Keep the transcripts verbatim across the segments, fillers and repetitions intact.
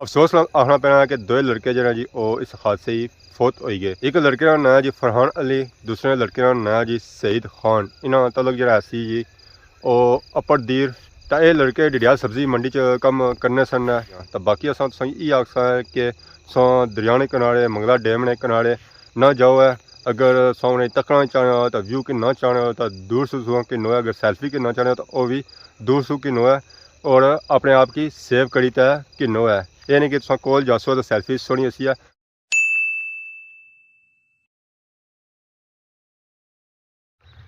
افسوس نال آخنا پینا ہے کہ دوئے لڑکے جڑا جی، او اس حادثے ہی فوت ہوئی گئے۔ ایک لڑکے نا ناں ہے جی فرحان علی، دوسرے لڑکے نا ناں ہے جی سعید خان۔ انہاں نا تعلق جڑا سی جی، او اپر دیر۔ تاں اے لڑکے ڈڈیال سبزی منڈی چ کم کرنے سن۔ تاں باقی اساں تساں ای آکھساں کہ تساں دریا نے کنارے، منگلا ڈیم نے کنارے نہ جاؤ ہے۔ اگر تساں انہیں تکنا چاہنے ہو تاں ویو گھننا چاہنے ہو تاں دور سو تساں گھنو ہے، اگر سیلفی گھننا چاہنے ہو تاں او وی دور سو گھنو ہے، اور اپنے آپ کی سیو کری تے گھنو ہے۔ اے نہیں کہ تساں کول جاسو تاں سیلفی سوہنی اسی ہے۔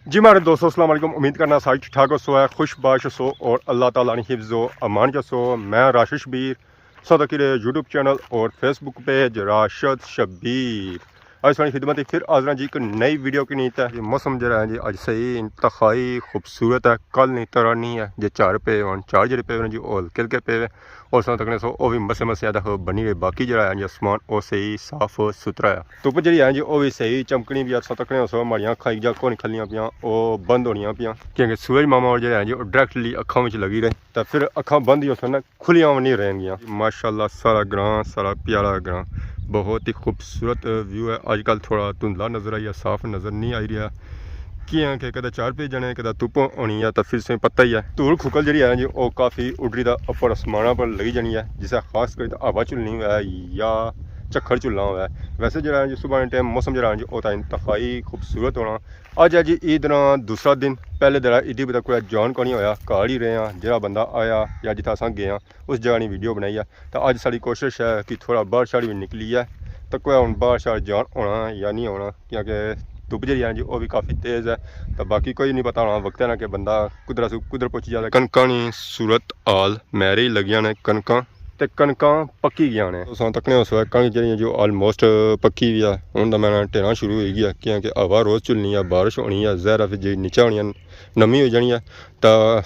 جی مہاڑے دوستو، السلام علیکم۔ امید کرنا سارے ٹھیک ٹھاک ہوسو ہے، خوش باش ہوسو اور اللہ تعالیٰ نی حفظ و امان چ ہوسو۔ میں راشد شبیر، سو تکی رہے یوٹیوب چینل اور فیس بک پیج راشد شبیر۔ اج ساری خدمت ہی پھر حاضر ہاں جی ایک نئی ویڈیو کی نیت ہے۔ موسم جڑا ہے جی اج صحیح انتہائی خوبصورت ہے، کل نی طرح نہیں ہے۔ جے چار پے ہون، چار جڑے پے ہون جی، او ہلکے ہلکے پے ہوئے۔ اور ساں تکنے سو او وی مسے مسے آدھا بنی رہے، باقی جڑا ہے جی آسمان او صحیح صاف ستھرا ہے۔ دھپ جڑی ہے جی او وی صحیح چمکنی پی ہے، ساں تکنے سو ماڑیاں اکھاں اک جا کون کھلیاں پیاں، او بند ہونیاں پیاں، کیونکہ سورج ماما اور جڑا ہے جی او ڈائریکٹلی اکھاں وچ لگی رہے، تاں پھر اکھاں بند ہی اس نے کھلیاں وی نہیں رہن گیاں۔ ماشاءاللہ سارا گراں، سارا پیارا گراں، بہت ہی خوبصورت ویو ہے۔ اج کل تھوڑا دھندلا نظر آئی ہے، صاف نظر نہیں آئی رہیا۔ کیاں کہ کدے چار پے جانے، کدے دھپ ہونی ہے، تاں پھر تساں پتہ ہی ہے۔ دھول کھکل جڑی ہے نا جی، او کافی اڈری دا اپر آسماناں پر لگی جانی ہے، جسے خاص کر تے ہوا چلنی ہوئے یا جھکھڑ چلنا ہوئے۔ ویسے جڑا ہے جی، صبح نے ٹائم موسم جڑا ہے جی، او تاں انتہائی خوبصورت ہونا۔ اج ہے جی عید نا دوسرا دن، پہلے دن عیدی بتا کوئی جان کونی ہویا، گھر ہی رہے ہاں، جڑا بندہ آیا یا جتھا اساں گئے ہاں، اس جگہ نی ویڈیو بنائی ہے۔ تاں اج ساڑی کوشش ہے کہ تھوڑا باہر شاہر وی نکلی ہے، تاں کوئی ہن باہر شاہر جان ہونا یا نہیں ہونا، کیونکہ دھپ جڑی ہے جی او وی کافی تیز ہے۔ تاں باقی کوئی نہیں پتہ ہونا وقت ہے نا کہ بندہ کدھر سو کدھر پہنچی جاتا۔ کنکاں نی صورت حال میرے ہی لگیاں نے کنکاں، تے کنکاں پکی گیاں نے۔ تساں تکنے ہو سو کنک جڑی ہے جو آلموسٹ پکی وی ہے۔ ہن تاں میں نا ٹھیرنا شروع ہوئی گیا، کیونکہ ہوا روز چلنی ہے، بارش ہونی ہے، ظاہر ہے پھر جی نیچے ہونی ہے، نمی ہوئی جانی ہے۔ تاں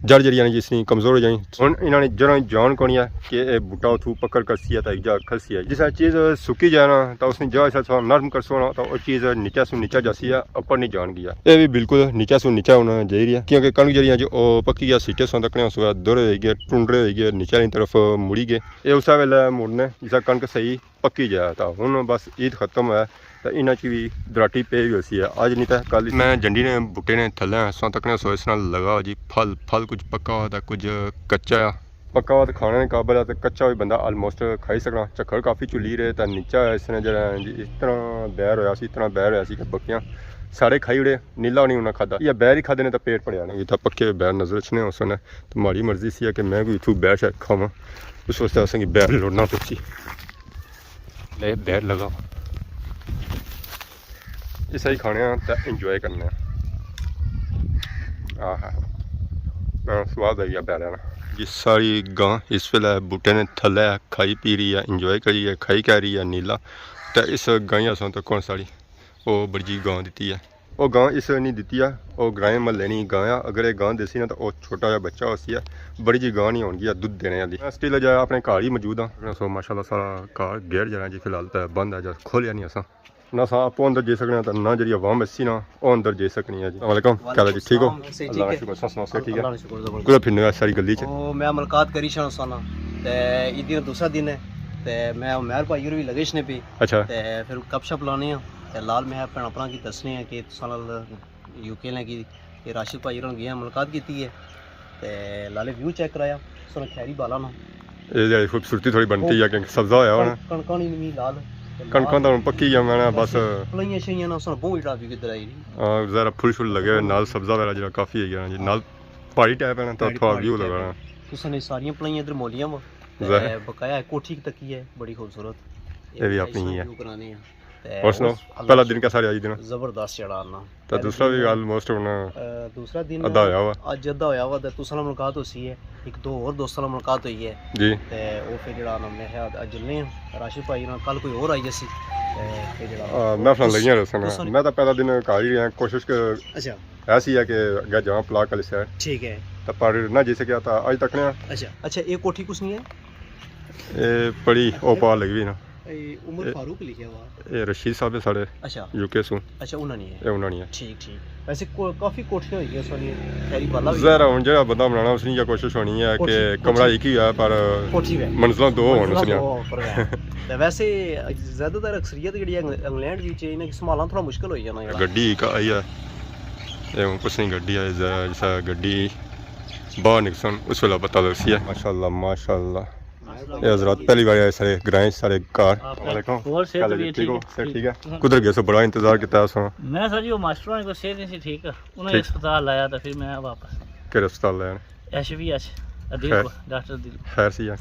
جڑ جڑی ہے جس نی کمزور ہو جانی۔ ہن انہاں نے جڑاں جان کونی ہے کہ اے بوٹا اتھوں پکڑ کرسی ہے تاں ایک جا کھلسی ہے۔ جس طرح چیز سکی جائے نا تاں اس نی جا اس طرح نرم کرسو نا تاں او چیز نیچے سوں نیچے جاسی ہے، اپر نہیں جان گیا۔ اے وی بالکل نیچے سوں نیچے ہونا چاہیے، کیونکہ کنک جڑی ہے جو او پکی گیا، سیٹے سوں تکنے سو دور ہوئی گئے، ٹنڈرے ہوئی گئے، نیچے نی طرف مڑی گئے۔ اے اسے ویلے مڑنے جس طرح کنک صحیح پکی جائے۔ تاں ہن بس عید ختم ہے تاں انہاں چ وی دراٹی پے وی ہوسی ہے۔ اج نہیں تاں کل۔ میں جنڈی نے بوٹے نے تھلے آں، ساں تکنے سو اس نال لگا جی پھل، پھل کچھ پکا ہوا تاں کچھ کچا آ۔ پکا ہوا تاں کھانے نے قابل ہے تاں کچا وی بندہ آلموسٹ کھائی سکنا۔ جھکھڑ کافی چلی رہے تاں نیچا اس نے جڑا ہے جی اس طرح بیر ہویا سی، اس طرح بیر ہویا سی کہ بکیاں سارے کھائی اڑے، نیلا نہیں انہاں کھادا۔ یا بیر ہی کھادے نے تاں پیٹ پڑیا نا۔ یہ تاں پکے بیر نظر اچھنے ہو سن، تاں ماڑی مرضی سی ہے کہ میں کوئی اتھوں بیر شیر کھاواں۔ اس واسطے اساں کی بیر لوڑنا پوسی۔ لے بیر لگا۔ اسے ہی کھانے آں تے انجوائے کرنے آں۔ آہا۔ ہاں، سواد آئی گیا بیراں نا۔ جی ساری گاں اس ویلے بوٹے نے تھلے کھائی پی رہی ہے، انجوائے کری ہے، کھائی کہہ رہی ہے نیلا۔ تے اس گائیں اساں تک کون ساڑی او بڑی جی گاں دتی ہے۔ او گاں اس نہیں دتی ہے، او گرائیں محلے نی گاں ہے۔ اگر اے گاں دیسی نا تاں او چھوٹا جا بچہ ہوسی ہے، بڑی جی گاں نہیں ہونگی ہے دودھ دینے والی۔ میں سٹل اجے اپنے گھر ہی موجود ہاں۔ سو ماشاءاللہ سارا گھر گیٹ جڑا جی فی الحال تے بند ہے، جا کھولیا نہیں اساں۔ نہ اساں آپوں اندر جائی سکنے آں تے نہ جڑی عوام اسی نا او اندر جائی سکنی ہے جی۔ السلام علیکم، کیا حال ہے جی؟ ٹھیک ہو؟ وعلیکم السلام، صحیح، اللہ ٹھیک ہے؟ شکر، سس نمستے، ٹھیک ہے؟ اللہ کا شکر، زبردست۔ کدھر پھرنے ہو ساری گلی چ؟ او میں ملاقات کری شاں اساں نا، تے عیدی نا دوسرا دن ہے، تے میں عمیر بھائی اور بھی لگے شنے پی، اچھا۔ تے پھر گپ شپ لانے آں، تے لال میں بھیناں بھراں کی دسنے آں کہ تساں نال یو کے نے کی، اے راشد بھائی ہوراں گئے آں، ملاقات کیتی ہے۔ تے لالے ویو چیک کرایا، سونا کھیری بالا نا۔ اے جی خوبصورتی تھوڑی بنتی ہے کہ سبزہ ہویا ہونا۔ کن-، کنکاں نی نمی لال۔ تے کنکاں لال تاں ہن پکی گیا میں نا، بس۔ پلائیاں شلائیاں نا، سونا بہوں اڑا ویو ادھر آئی رہی۔ ہاں، ذرا پھل شل لگے ہوئے، نال سبزہ وغیرہ جڑا کافی ہے گیا جی، نال پہاڑی ٹائپ ہے نا، تاں پہاڑی، تھوڑا پہاڑی ویو ٹائپ لگا ہے۔ نا۔ تساں نے ساریاں پلائیاں ادھر مولیاں وا۔ ظاہر۔ تے بقایا کوٹھی تکی ہے، بڑی خوبصورت۔ اے وی اپنی ہی ہے۔ ویو کرانے آں۔ تے اور سناؤ، اس، اللہ پہلا دن کیسا رہیا جی دن؟ زبردست چڑھا نا۔ تے پہلے دوسرا دن، وی آلموسٹ ہن اے، دوسرا دن ادھا ہویا ہوا۔ اج ادھا ہویا ہوا تے تساں نال ملاقات ہوسی ہے، ایک دو ہور دوستاں نال ملاقات ہوئی ہے۔ جی۔ تے او پھر جڑا نا میں آخیا اج جلنے آں، راشد بھائی نال کل کوئی ہور آئی جاسی۔ تے پھر جڑا آ، محفلاں لگیاں رہسن۔ تساں میں تاں پہلا دن گھر ہی رہیا، کوشش ک-، اچھا۔ ایسی ہے کہ اگے جاواں پلاک والی سائیڈ۔ ٹھیک ہے۔ تے پر نہ جائی سکیا تاں اج تکنے آں۔ اچھا، اچھا، اے کوٹھی کس نی ہے؟ اے پڑی او پار لگی ہوئی نا۔ اے عمر اے، فاروق لکھیا ہوا۔ اے رشید صاحب ہے ساڑے اچھا۔ یو کے سوں۔ اچھا، انہاں نہیں ہے۔ اے انہاں نہیں ہے۔ ٹھیک، ٹھیک۔ ویسے کو-، کافی کوٹھیاں ہوئی گیاں ساریاں، خیری بالا بھی ظاہر ہے۔ ہن جیڑا بندہ بنانا اس نی یہ کوشش ہونی ہے کوٹھی، کہ کمرہ کوٹھی۔ ایک ہی ہے پر کوٹھی وے۔ منزلاں دو ہون منزلاں اس نیاں۔ دو اوپر وے۔ تے ویسے زیادہ تر اکثریت جیڑی ہے انگ-، انگلینڈ وچ انہاں کی سنبھالنا تھوڑا مشکل ہوئی جانا یار۔ گڈی ایک آئی ہے۔ اے ہن کس نی گڈی ہے، ز-، جسا گڈی باہر نکسن اس ویلے پتہ لگسی ہے۔ ماشاءاللہ، ماشاءاللہ۔ اے حضرات پہلی بار آئے سارے گرائیں، سارے گھر۔ السلام علیکم۔ اور صحت کیا حال ہے جی؟ بھی ٹھیک ہو؟ ٹھیک صحت ہے۔ ٹھیک ہے؟ کدھر گئے سو؟ بڑا انتظار کیتا ہے اساں۔ میں سر جی، وہ ماسٹر ہونے کو صحت نہیں سی ٹھیک، انہیں ٹھیک۔ اسپتال لایا تو پھر میں واپس۔ کہڑے اسپتال لایا؟ ایش بی ایچ، ادیل خیر۔ کو، ڈاکٹر ادیل کو۔ خیر سی ہے؟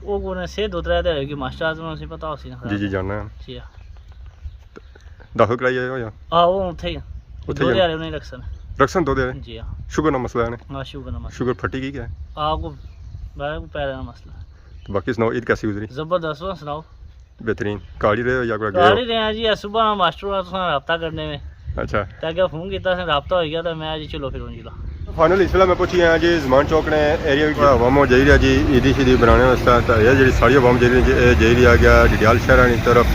وہ کو نے صحت دو ترے دے ہوئے کہ ماسٹر اعظم سے پتہ ہو سی نا جی، جی، خراب۔ جاننا ہے۔ جی ہاں۔ داخل کرائی آئے ہو یا؟ آ، وہ اتھے ہی۔ اتھے دو ہی ہیں۔ دیہاڑے انہیں رکھسن۔ رکھسن دو دیہاڑے؟ جی ہاں۔ شوگر نا مسئلہ ہے نا؟ ہاں، شوگر نا مسئلہ۔ شوگر پھٹی گئی کیا ہے؟ آ، کو، میں کو پیرے نا مسئلہ۔ تو باقی سناؤ، عید کیسی گزری؟ زبردست، اور سناؤ؟ بہترین۔ گھر ہی رہے ہو یا کوئی گئے ہو؟ گھر ہی رہے ہیں جی، اے صبح نا ماسٹر ہونا تساں رابطہ کرنے میں۔ اچھا۔ تے اگے فون کیتا سے، رابطہ ہوئی گیا تے میں جی چلو پھر ہوں جی لا۔ فائنل اس ویلے میں پہنچی آیا جی زمان چوک نے ایریا وچ۔ عوام جائی رہیا جی عیدی شیدی بنانے واسطے، تے اے جیڑی ساری عوام جائی رہی جی، اے جائی رہیا گیا ڈڈیال شہر آلی طرف۔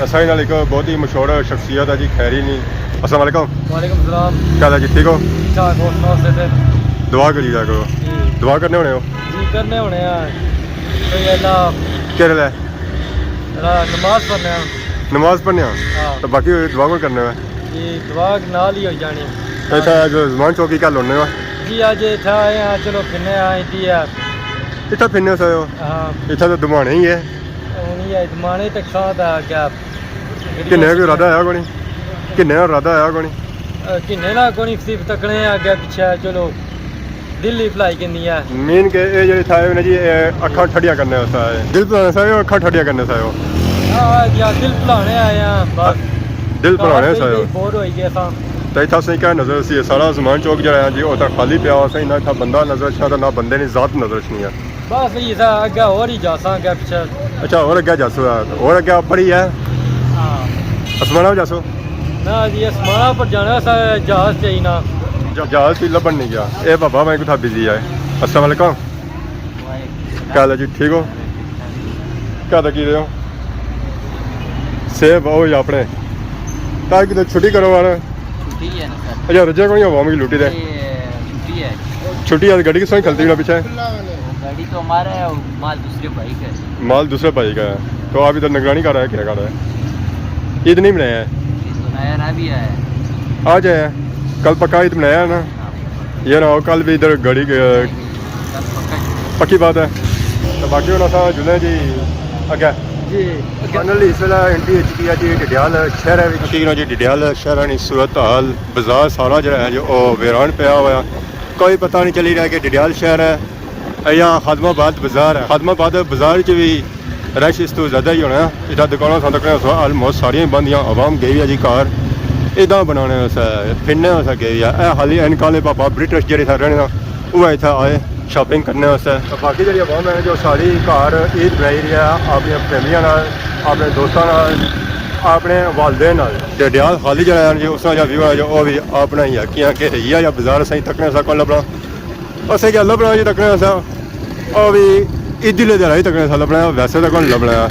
اساں نال ایک بہت ہی مشہور شخصیت ہے جی خیری نی۔ السلام علیکم۔ وعلیکم السلام۔ کیا حال ہے جی، ٹھیک ہو؟ ٹھیک ٹھاک، اور سناؤ سیٹ؟ دعا کری جا کرو۔ جی۔ دعا کرنے ہونے ہو؟ جی، کرنے ہونے ہیں۔ کوئی اللہ کہڑے لے؟ ذرا نماز پڑھنے ہیں۔ نماز پڑھنے ہیں؟ ہاں۔ تو باقی دعا کون کرنے ہوئے؟ جی، دعا نال ہی ہو جانی۔ تو اتھا اج زمان چوکی کیا لونے ہو؟ جی، اج اتھا آئے ہیں، چلو پھرنے آئے، عیدی ہے۔ اتھا پھرنے سا ہو؟ ہاں۔ اتھا تو دمانے ہی ہے۔ ہن یہ دمانے تک ساتھ آ گیا۔ کنے کوئی ارادہ آیا کونی؟ کنے ارادہ آیا کونی؟ اے، کنے نا کونی، صرف تکنے آ گیا پیچھے، چلو۔ دل ہی بھلائی کینی ہے۔ مین کہ اے جیڑے تھا نا جی، اے اکھاں ٹھڈیاں کرنے واسطے آئے۔ دل بھلانے سا ہو، اکھاں ٹھڈیاں کرنے سا ہو۔ ہاں، یا دل بھلانے آئے ہیں، بس۔ دل بھلانے سا ہو۔ بور ہوئی گئے ساں۔ تے اتھا سہی کیا نظر سی، سارا زمان چوک جیڑا ہے جی، او تاں خالی پیا ہوا سہی، نہ اتھا بندہ نظر اچھنا تے نہ بندے نی ذات نظر اچھنی ہے۔ بس یہ سا اگے ہور ہی جاساں، اگے پیچھے۔ اچھا، ہور اگے جاسو ہے، ہور اگے اپر ہی ہے۔ ہاں۔ اسمانا جاسو؟ نہ جی، اسمانا پر جانا سا جہاز چاہیے نا۔ جہاز کی لبن نہیں گیا۔ اے بابا میں کتھا بزی ہے۔ السلام علیکم۔ کیا حال ہے جی، ٹھیک ہو؟ کیا تکی رہے ہو؟ سیب او یا اپنے؟ کل کتنے چھٹی کرو یار۔ چھٹی ہے نا سر۔ اچھا، رجے کو نہیں ہوا مجھے لوٹی دے۔ یہ چھٹی ہے۔ چھٹی ہے، گاڑی کس طرح کھلتی ہے پیچھے؟ گاڑی تو ہمارا ہے، مال دوسرے بھائی کا ہے۔ مال دوسرے بھائی کا ہے۔ تو آپ ادھر نگرانی کر رہے ہیں، کیا کر رہے ہیں؟ عید نہیں منایا ہے؟ عید منایا نا، ابھی آیا ہے۔ آج آیا ہے؟ کل پکا عید منایا ہے نا؟ ہاں۔ یہ نہ ہو کل بھی ادھر گاڑی کے پکی بات ہے۔ تو باقی ہن اساں جلنے جی اگے۔ جی۔ فائنلی اس ویلے انٹری اچ گیا جی ڈڈیال شہر وچ۔ ٹھیک نا جی، ڈڈیال شہر نی صورت حال، بازار سارا جڑا ہے جو او ویران پیا ہوا۔ کوئی پتہ نہیں چلی رہا کہ ڈڈیال شہر ہے یا خادم آباد بازار ہے۔ خادم آباد بازار چ بھی رش اس تو زیادہ ہی ہونا ہے۔ اتھا دکاناں ساں تکنے سو آلموسٹ ساریاں ہی بند دیاں، عوام گئی ہے جی گھر۔ ادا بنانے واسطے، پھرنے واسطے گئی ہے۔ اے حالی اینکاں آلے پاپا برٹش جیڑے اتھا رہنے نا، وہ اتھا آئے شاپنگ کرنے واسطے۔ تو باقی جیڑی عوام ہے جو ساری گھر عید بنائی رہی ہے اپنی فیملیاں نال، اپنے دوستاں نال، اپنے والدین نال۔ ڈڈیال حالی جیڑا ہے جی، اس نا جیڑا ویو ہے جو وہ بھی اپنا ہی ہے، کیاں کہ ہے یا بازار اساں تکنے سا کون لبنا۔ اسے کیا لبنا جی تکنے سا، او بھی عیدی لے دہاڑا ہی تکنے سا لبنا، ویسے تو کون لبنا۔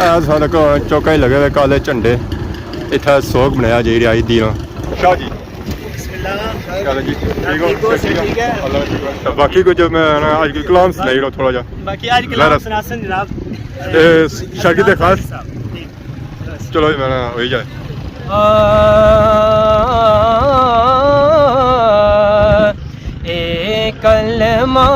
اے سارے کو چوکا ہی لگے ہوئے کالے جھنڈے، اتھا سوگ بنایا جائی رہا عیدی نا۔ شاہ جی۔ بسم اللہ۔ کیا حال ہے جی؟ ٹھیک ہو؟ ٹھیک ہو؟ ٹھیک ہے۔ اللہ کا شکر ہے۔ باقی کچھ میں نا اج کل کلام سنائی رہا تھوڑا جا۔ باقی اج کلام ذرا سناسن جناب۔ اے شاگرد خاص۔ جی۔ چلو جی، میں نا ہوئی جائے۔ آ، اے کلمہ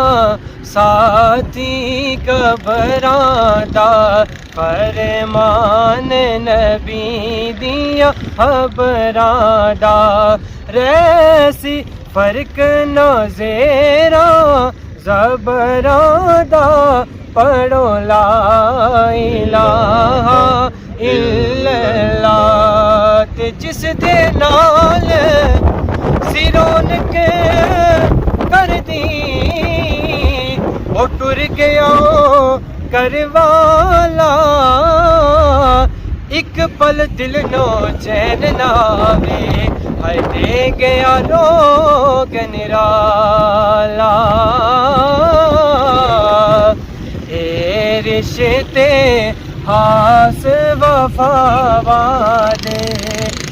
ساتھی قبراں دا، فرمان نبی دیاں خبراں دا، رہسی فرق نہ زیراں زبراں دا، پڑھو لا الہ الا اللہ۔ تے جس دے نال سی رونق کردی، او ٹر گیا کروالا، اک پل دل نو چین نہ آوے، ہائے دے گیا روگ نرالا۔ اے رشتے خاص وفاواں دے،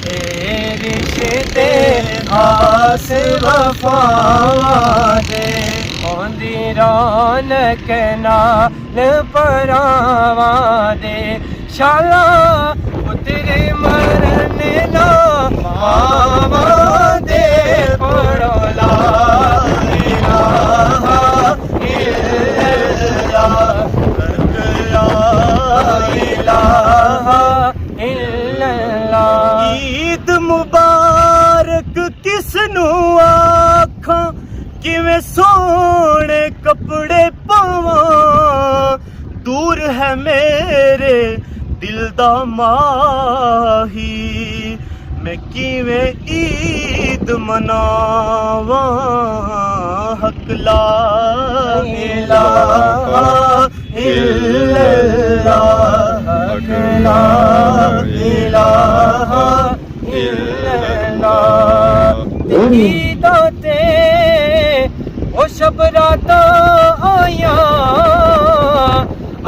اے رشتے خاص وفاواں دے، ہوندی رونق نال پراواں دے، شالا پتر مرن نہ ماواں دے، پڑھو لا الہ الا اللہ، لا الہ الا اللہ۔ عید مبارک کس نو آکھاں، کیویں سوہنے کپڑے پاواں، دور ہے میرے دل دا ماہی، میں کیویں عید مناواں؟ حق لا الہ الا اللہ، حق لا الہ الا اللہ۔ عیداں تے او شب راتاں آیاں،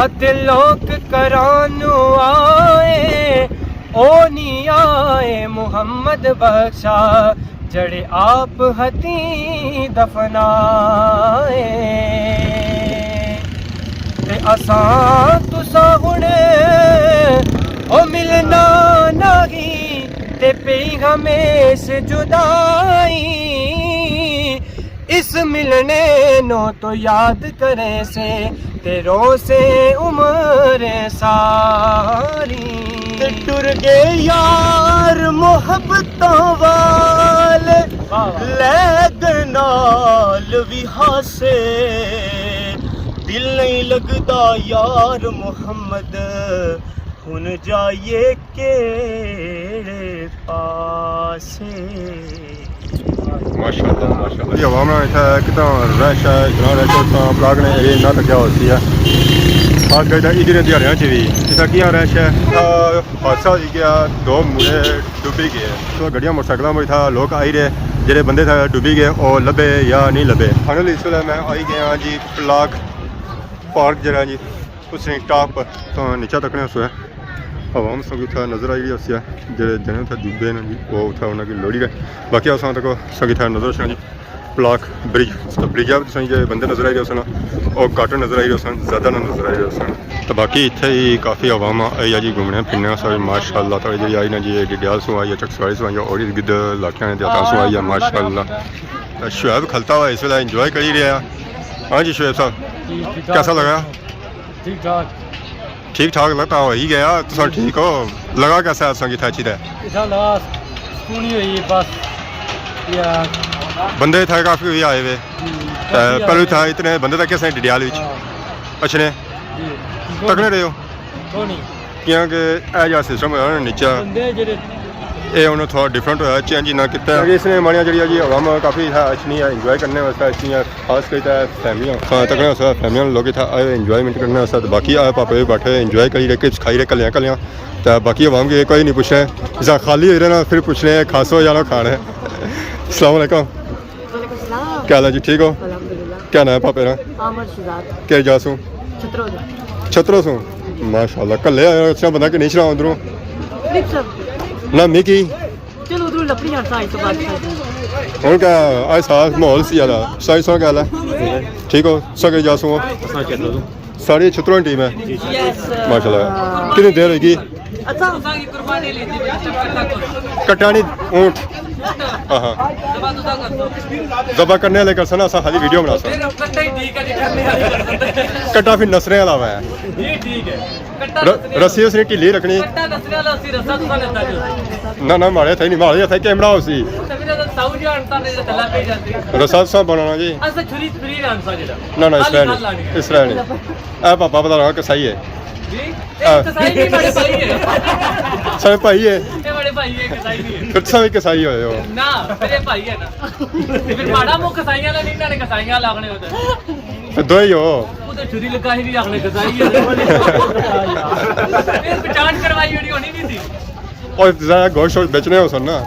اتے لوک کرانوں آئے، او نی آئے محمد بخشا، جڑے آپ ہتھی دفنائے۔ تے اساں تساں ہن او ملنا نہیں، تے پئی ہمیش جدائی، اس ملنے نو تو یاد کریں سے، تے رو سے عمر ساری۔ تے ٹر گئے یار محبتاں والے، واہ واہ۔ لے گئے نال وی ہاسے، دل نہیں لگدا یار محمد، ہن جائیے کیڑے پاسے؟ ماشاءاللہ، ماشاءاللہ۔ یہ عوام نا اتھا کتنا رش ہے، اتنا رش ہے، اتنا پلاک نے ایریا نہ تکیا ہوسی ہے۔ خاص کر ادھر دیہاڑیاں چ بھی اتھا کیا رش ہے۔ اتھا حادثہ ہوئی گیا، دو مڑے ڈبی گئے۔ تو گڈیاں موٹر سائیکلاں پر اتھا لوگ آئی رہے، جڑے بندے تھا ڈبی گئے، او لبھے یا نہیں لبھے۔ فائنلی اس ویلے میں آئی گیا ہاں جی پلاک پارک جڑا جی، اس نے ٹاپ پر تو نیچا تکنے سو ہے۔ عوام سنگی اتھا نظر آئی رہی ہوسی ہے، جڑے جنے اتھا ڈبے نے جی، وہ اتھا انہاں کی لوڑی رہے۔ باقی اساں تک سنگی اتھا نظر شاں جی، پلاک برج، اس طرح برج ہے، تساں جے بندے نظر آئی رہے ہوسن، او گھٹ نظر آئی رہے ہوسن، زیادہ نہ نظر آئی رہے ہوسن۔ تو باقی اتھے ہی کافی عوام آئی ہے جی گھومنے پھرنے سارے، ماشاءاللہ تعالی۔ جڑی آئی نا جی ڈڈیال سوں آئی ہے، چکسواری سوں آئی ہے، اور ارد گرد علاقیاں نے دیہاتاں سوں آئی ہے، ماشاءاللہ۔ شعیب کھلتا ہوا اس ویلے انجوائے کری رہا۔ ہاں جی شعیب صاحب، جی، ٹھیک ٹھاک۔ کیسا لگا؟ ٹھیک ٹھاک۔ ٹھیک ٹھاک لگتا ہو ہی گیا، تساں ٹھیک ہو؟ لگا کیسا ہے تساں کی اتھا اچھی تے؟ اتھا لگا سکونی ہوئی بس۔ یا بندے اتھا کافی ہوئی آئے وے۔ ہم، تے کافی پہلو آئے۔ اتھا اتنے بندے تک کیسے ڈڈیال وچ ہاں۔ اچھنے؟ جی۔ تکنے رہے ہو؟ کونی۔ کیونکہ اے جا سسٹم ہویا نا نیچا، بندے جڑے اے ہن تھوڑا ڈفرنٹ ہویا، چینج انہاں کیتا۔ کیونکہ اس نے ماڑیاں جڑیاں جی عوام کافی اتھا اچھنی ہے، انجوائے کرنے واسطے اچھنی ہے، خاص کر اتھا فیملیاں۔ ہاں، تکنے واسطے فیملیاں لوگ اتھا آئے ہوئے انجوائمنٹ کرنے واسطے، تے باقی آئے پاپے وی بیٹھے ہوئے انجوائے کری رہے، چپس کھائی رہے کلیاں کلیاں۔ تے باقی عوام کی کوئی نہیں پوچھنا ہے، جسا خالی ہوئی رہنا پھر پوچھنے ہیں، کھاسو یا نہ کھانے ہیں۔ السلام علیکم۔ وعلیکم السلام۔ کیا حال ہے جی، ٹھیک ہو؟ الحمدللہ۔ کیا نام ہے پاپے نا؟ عامر شہزاد۔ کیا جا سوں؟ چھترو دا۔ چھترو سوں؟ ماشاءاللہ۔ کلے آئے ہو، اچھا بندہ کہ نہیں چلا اندروں؟ نہیں سر۔ نہ، میں کی؟ چلو، ادھروں لپڑی جان سا، اس تو بعد۔ ہن کیا، اج ساز ماحول سی آلا۔ سائیں سو کیا حال ہے؟ ٹھیک ہو؟ سکے جا سوں؟ اساں چھترو سوں۔ ساری چھتروں ٹیم ہے۔ یس۔ ماشاءاللہ۔ کتنی دیر ہوئی گئی؟ اچھا۔ کٹانی اونٹ۔ ہاں ہاں۔ ذبح کرنے والے کر سنا، اساں خالی ویڈیو بنا سنا۔ کٹا پھر نسنے والا ہوا ہے۔ ر-، رسی اس نے ڈھیلی رکھنی۔ نہ، نہ، ماڑے تھے نہیں، ماڑے تھے کیمرہ ہو سی۔ رسا سا بنانا جی۔ نہ، نہ، اس طرح نہیں، اس طرح نہیں۔ اے پاپا پتہ لگا کسائی ہے۔ جی؟ اے ہاں۔ کسائی نہیں، بڑے بھائی ہے۔ سارے بھائی ہے۔ اے بڑے بھائی ہے، کسائی نہیں ہے۔ پھر تساں بھی کسائی ہوئے ہو۔ نہ، میرے بھائی ہے نا۔ پھر ماڑا منہ کسائیاں والا نہیں، انہاں نے کسائیاں والا آخنے ہوتے۔ پھر دو ہی ہو۔ وہ تو چھری لگا ہی نہیں آخنے کسائی ہے۔ پھر پہچان کروائی ہوئی ہونی نہیں تھی۔ اور زیادہ گوشت شوشت بیچنے ہو سن نا۔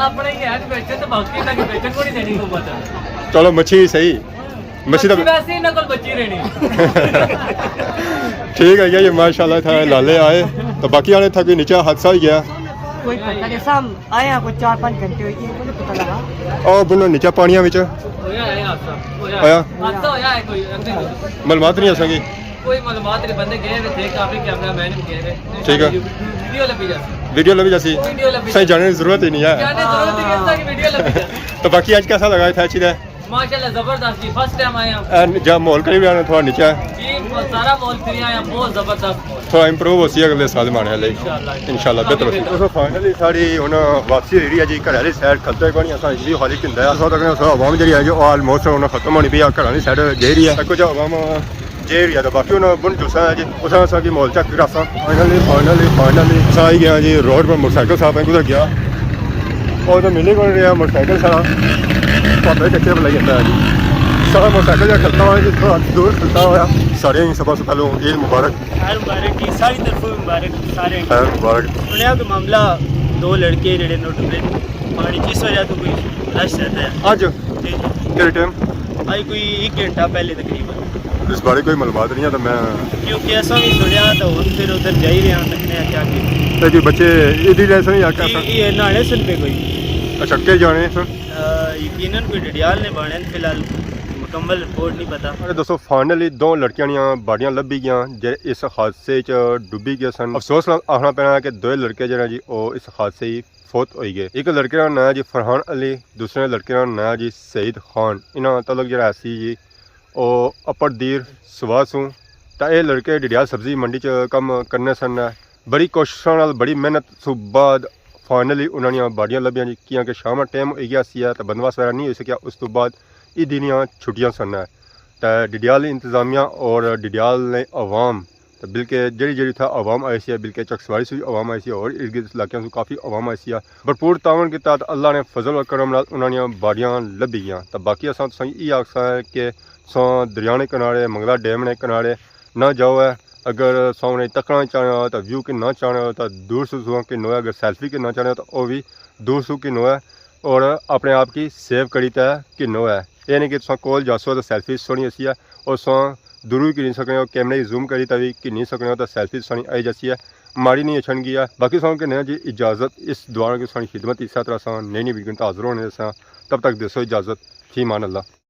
اپنے ہی ہے تو بیچن تو باقی تک بیچن کو نہیں دینی کو پتہ۔ چلو مچھی صحیح۔ مچھی دا بچی ویسے انہاں کول بچی رہنی۔ ٹھیک ہے، یہ ماشاءاللہ اتھا لالے آئے۔ تو باقی آنے اتھا کوئی نیچا حادثہ ہوئی گیا؟ کوئی پتہ نہیں، سام آئے ہیں کوئی چار پانچ گھنٹے ہوئی گئے، کوئی پتہ لگا۔ او بنو نیچا پانیاں وچ ہویا ہے حادثہ، ہویا۔ آیا؟ حادثہ ہویا ہے کوئی، اندر کوئی۔ معلومات نہیں اساں کی۔ کوئی معلومات نہیں، بندے گئے ہوئے تھے، کافی کیمرہ مین بھی گئے ہوئے۔ ٹھیک ہے۔ ویڈیو لبھی جاسی۔ ویڈیو لبھی جاسی۔ ویڈیو لبھی سائیں جاسی۔ جانے کی ضرورت ہی نہیں ہے۔ جانے کی ضرورت ہی نہیں ہے، سائیں کی ویڈیو لبھی جاسی۔ تو باقی اج کیسا لگا اتھا اچھی دے؟ ماشاءاللہ زبردست جی، فرسٹ ٹائم آئے ہیں۔ اے جا ماحول قریب آنا تھوڑا نیچے ہے۔ جی، سارا ماحول پھر آیا، بہت زبردست ماحول۔ تھوڑا امپروو ہو سی اگلے سال مانے لئی۔ انشاءاللہ۔ انشاءاللہ بہتر ہو سی۔ دوستو، فائنلی ساری ہن واپسی ہوئی رہی ہے جی، گھر والی سائیڈ کھلتے کوئی نہیں، اساں اسی خالی کندا ہے۔ اساں تک عوام جڑی ہے جو آلموسٹ ہن ختم ہونی پئی ہے، گھر والی سائیڈ جائی رہی ہے۔ کچھ عوام جائی رہی ہے تو باقی ہن بن جلسہ ہے جی، اتھاں اساں کی ماحول چیک کراساں۔ فائنلی، فائنلی، فائنلی اساں آئی گئے ہاں جی روڈ پر۔ موٹر سائیکل صاحب کدھر گیا؟ او تو ملی کون رہیا موٹر سائیکل سارا۔ پابے کچے بلائی جاتا ہے جی۔ سارا موٹر سائیکل جا کھلتا ہوا جی، تھوڑا دور کھلتا ہوا۔ سارے ہی سب سے پہلے عید مبارک۔ خیر مبارک جی، ساری طرفوں مبارک سارے۔ خیر مبارک۔ سنیا کہ معاملہ دو لڑکے جڑے نو ڈبے پانی جس وجہ تو کوئی رش رہتا ہے۔ اج؟ جی جی۔ کہڑے ٹائم؟ اج کوئی ایک گھنٹہ پہلے تقریباً۔ اس بارے کوئی معلومات نہیں ہے تو میں کیونکہ اساں بھی سنیا تو ہن پھر ادھر جائی رہے ہیں، تکنے آں کیا کی۔ اے کوئی بچے عیدی جیسے نہیں آ جی، کیا؟ یہ نہانے سن پہ کوئی۔ اچھا، کیا جانے سن؟ آ، یقیناً کوئی ڈڈیال نے بانے فی الحال مکمل رپورٹ نہیں پتا۔ ارے دوستو، فائنلی دو لڑکیاں نیاں باڈیاں لبھی گیاں جے اس حادثے چ ڈبی گئے سن۔ افسوس نال آخنا پینا ہے کہ دوئے لڑکے جڑے جی او اس حادثے ہی فوت ہوئی گئے۔ ایک لڑکے نا ناں جی فرحان علی، دوسرے لڑکے نا ناں جی سعید خان۔ انہاں نا تعلق جڑا سی جی او اپر دیر سوا سوں۔ تاں اے لڑکے ڈڈیال سبزی منڈی چ کم کرنے سن۔ بڑی کوششاں نال، بڑی محنت سوں بعد فائنلی انہاں نیاں باڈیاں لبھیاں جی، کیاں کہ شام نا ٹائم ہوئی گیا سی ہے تاں بندوبست وغیرہ نہیں ہوئی سکیا۔ اس تو بعد عیدی نیاں چھٹیاں سن ہے۔ تے ڈڈیال انتظامیہ اور ڈڈیال نے عوام، تے بلکہ جڑی جڑی اتھا عوام آئی سی ہے، بلکہ چکسواری سے بھی عوام آئی سی ہے اور ارد گرد علاقیاں سے کافی عوام آئی سی ہے، بھرپور تعاون کیتا تے اللہ نے فضل و کرم نال انہاں نیاں باڈیاں لبھی گیاں۔ تے باقی اساں تساں کی یہ آکھساں ہے کہ تساں دریا نے کنارے، منگلا ڈیم نے کنارے نہ جاؤ ہے۔ اگر تساں انہیں تکنا چاہنے ہو تاں ویو کننا چاہنے ہو تاں دور سے تساں کنو ہے، اگر سیلفی کننا چاہنے ہو تاں او بھی دور سے کنو ہے اور اپنے آپ کی سیو کری تے کنو ہے۔ اے نہیں کہ تساں کول جاسو تے سیلفی سوہنی اسی ہے، اور تساں دوروں ہی کنی سکنے ہو، کیمرے ہی زوم کری تے وی کنی سکنے ہو تے سیلفی تساں نی آئی جاسی ہے، ماڑی نہیں اچھن گیا۔ باقی تساں کہنے جی اجازت، اس دعا کہ تساں نی خدمت اس طرح تساں نئی نئی ویڈیو تے حاضر ہونے ساں۔ تب تک دیسو اجازت، فی امان اللہ۔